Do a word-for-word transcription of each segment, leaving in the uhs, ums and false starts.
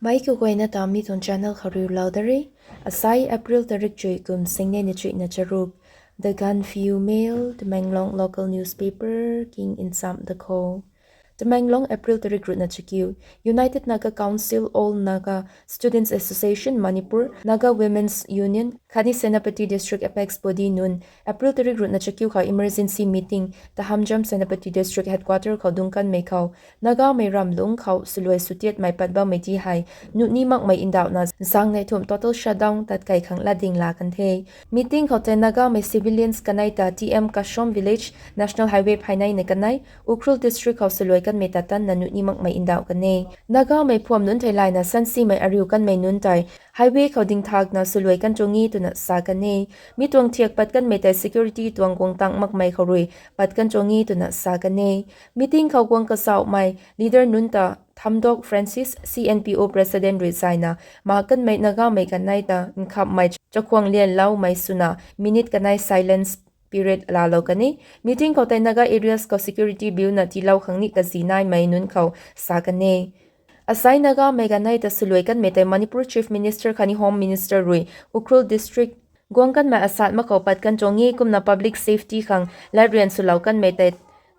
Meic kaguayna ta mi tuang channel khou riulou da re. Asai April tarik chuih kum singnei na chuihna charuk. The Gaanphiu Mail, Tamenglong local newspaper king nchamc da kho. Tamenglong, April tarik ruhna chakiu. United Naga Council, All Naga Students Association Manipur, Naga Women's Union khatni Senapati District Apex Body nunc April tarik ruhna chakiu khou emergency meeting Tahamjam, Senapati District Headquarter khou dungc kanmei khou Nagamei ramlungc khou swluai swtiatmei pat bammei ti hei nuh ni makmei ndauhna zaeng nei thumh total shutdown tat kei khang latding laa kan the. Meeting khou tei Nagamei civilians kanei ta T M Kashom Village, National Highway phaynei na kanei, Ukhrul District khou swluai kanmei ta tanna nuh ni makmei ndauh kan e. Nagamei phuam nunc theilayna sansimei ariu kanmei nunc tei highway khou dingthakna swluai kan tuang e twna sa kan e. Mi tuang thiak pat kanmei tei security tuang guang tang makmei khou rui pat kan tuang e twna sa kan e. Meeting khou guang kazauhmei leader nunc ta Thamdok Francis, C N P O President rui zayna, mak kanmei Nagamei kanei ta nkhamhmei chakhwang lianloumei swna minute kanei silence period laalou kan e. Meeting khou tei Naga areas khou security biuna tiilou khang ni kazi naimei nunc khou sa kan e. Asai Nagamei kanei ta swluai kanmei tei Manipur Chief Minister khatni Home Minister rui Ukhrul District guang kanmei asat mak khou pat kan tuang e, kumna public safety khang latrian swlou kanmei tei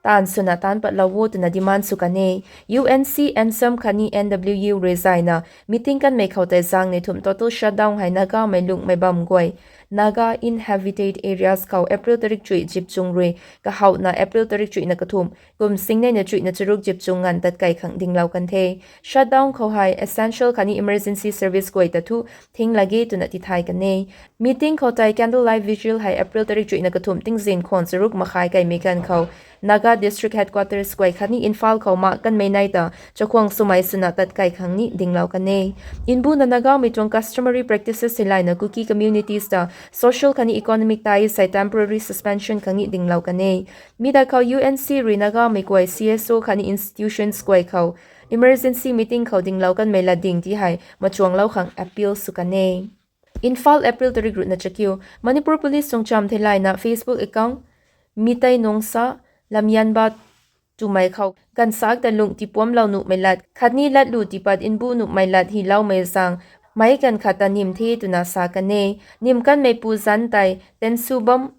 taanv swna taanc patlou o twna demand sw kan e. U N C, N S M khatni N W U rui zayna meeting kanmei khou tei zaeng nei thumh total shutdown hei Nagamei lungmei bam guay Naga inhabited areas khou April tarik chuih zip chung rui kahouhna April tarik chuihna kathumh kum singnei na chuihna charuk zip chung nganv tat kei khang dinglou kan the. Shutdown khou hei essential khatni emergency service guay ta thu thing lage twna tithay kan e. Meeting khou tei candle light vigil hei April tarik chuihna kathumh tingzin khwan charuk makhai keimei ganv khou Naga District Headquarters guay khatni Imphal khou mak kanmei nei ta chakhwang swmei swna tat kei khang ni dinglou kan e. Mbuna Nagamei tuang customary practices theilayna Kuki communities ta social khatni economic ties hei temporary suspension khang ni dinglou kan e. Mi ta khou U N C rui Nagamei guay C S O khatni institutions guay khou emergency meeting khou dinglou kanmei latding ti hei machuanglou khang appeal sw kan e. Imphal, April tarik ruhna chakiu. Manipur Police tuang chamv theilayna Facebook account Meitei Nungsa Lamyanba twmei khou ganvsaekc ta lung tiipuamclou nuhmei lat khatni latlu tiipat mbu nuhmei lat hyloumei zaeng meic ganv khat ta nim the twna sa kan e. Nim kanmeipu zanc tei Tensubam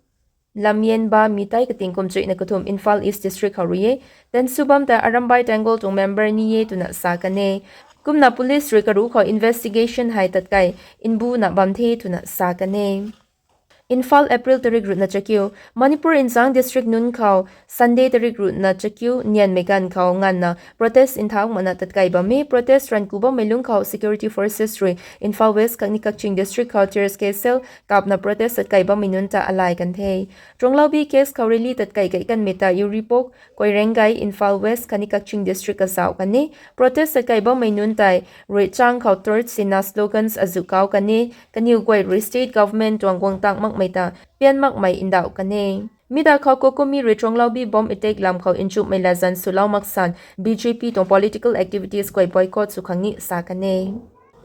Lamyanba Meitei kating kum chuihna kathumh Imphal East District khou rui e. Tensubam ta Arambai Tenggol tuang member ni e twna sa kan e. Kumna police rui karuh khou investigation hei tat kei mbuna bam the twna sa kan e. Imphal, April tarik ruhna chakiu. Manipur nzaeng district nunc khou Sunday tarik ruhna chakiu nianmei ganv khou nganvna protest nthak makna tat kei bam e. Protest ranv ku bammei lungc khou security forces rui Imphal West khatni Kakching District khou tear gas shell kapna protest tat kei bammei nunc ta alay kan the. Tuangloubi case khou rally tat kei kei kanmei ta Uripok, Koirengay, Imphal West khatni Kakching District kazauh kan e. Protest tat kei bammei nunc tei rui chang khou torch sina slogans azuh kau kan e. Kaniw guay rui state government tuang guang tang makmei ta pian makmei ndauh kan e. Mi ta khou COCOMI rui Tuangloubi bomb attack lam khou nchumhmei latzan swlou mak san B J P tuang political activities guay boycott sw khang ni sa kan e.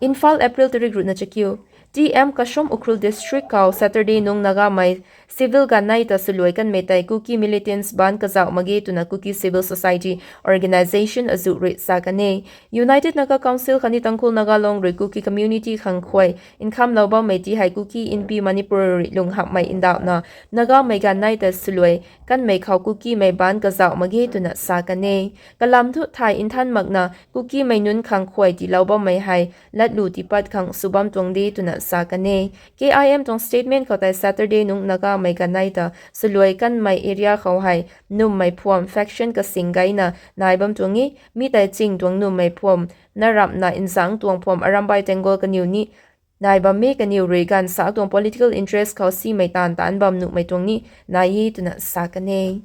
Imphal, April tarik ruhna chakiu. T M Kashom, Ukhrul District khou Saturday nungc Nagamei civil ganv nei ta swluai kanmei tei Kuki militants baanc kazauh mak ge twna Kuki Civil Society Organisation azuh rui sa kan e. United Naga Council khatni Tangkhul Naga Long rui Kuki community khang khuay nkhamlou bammei ti hei Kuki Inpi Manipur rui lung hamhmei ndauhna Nagamei ganv nei ta swluai kanmei khou Kukimei baanc kazauh mak ge twna sa kan e. Kalam thu thay nthan makna Kukimei nunc khang khuay tiilou bammei hei latlu tiipat khang sw bam tuang de twna sa kan e. K I M tuang statement khou tei Saturday nungc Nagamei ganv nei ta swluai kanmei area khou hei nummei phuam faction kasing gayna nai bam tuang e. Mi tei ching tuang nummei phuam na ramhna nzaeng tuang phuam Arambai Tenggol kaniw ni nai bam e. Kaniw rui ganvsaekc tuang political interest khou simei taanv taanc bam nuhmei tuang ni nai e twna sa kan e.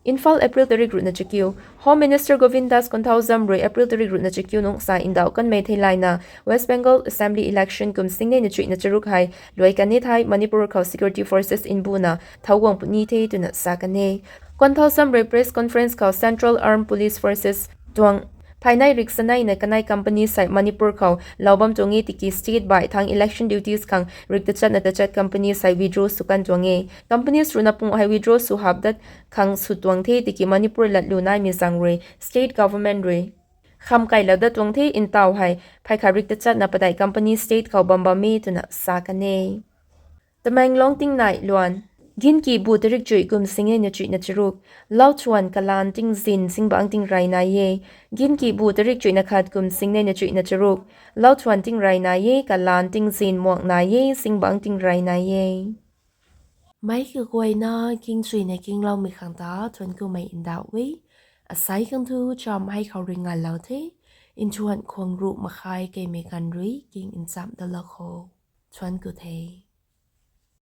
Imphal, April tarik ruhna chakiu. Home Minister Govindas Konthoujam rui April tarik ruhna chakiu nungc sa ndauh kanmei theilayna West Bengal Assembly election kum singnei na chuihna charuk hei luai kan e thei Manipur khou security forces mbuna thau guang puni the twna sa kan e. Konthoujam rui press conference khou Central Armed Police Forces tuang phaynei rik sanei na kanei company sei Manipur khou lou bam tuang e tiki state baih thang election duties khang rik tachatna tachat company sei withdraw sw kan tuang e. Companies ruhna pung hei withdraw sw hap dat khang sw tuang the tiki Manipur latlu naimei zaeng rui state government rui kham kailou dat tuang the. Ntaw hei phey khat rik tachatna padeih company state khou bam bam e twna sa kan e. Tamenglong tingnai luan. Ginki bu tarik chuih kum singnei na chuihna charuk, Lauthuan kalan tingzin zingbangc tingrey nai e. Ginki bu tarik chuihna khat kum singnei na chuihna charuk, Lauthuan tingrey nai e, kalan tingzin muang nai e, zingbangc tingrey nai e. Meic kaguayna kingchuina kingloumei khang ta thuanc kumei ndauh e. Asei khang thu cham hei khou rui nganlou the. Nthuan khwang ruh makhai keimei kan rui king nchamh dalou kho. Thuanc ku the.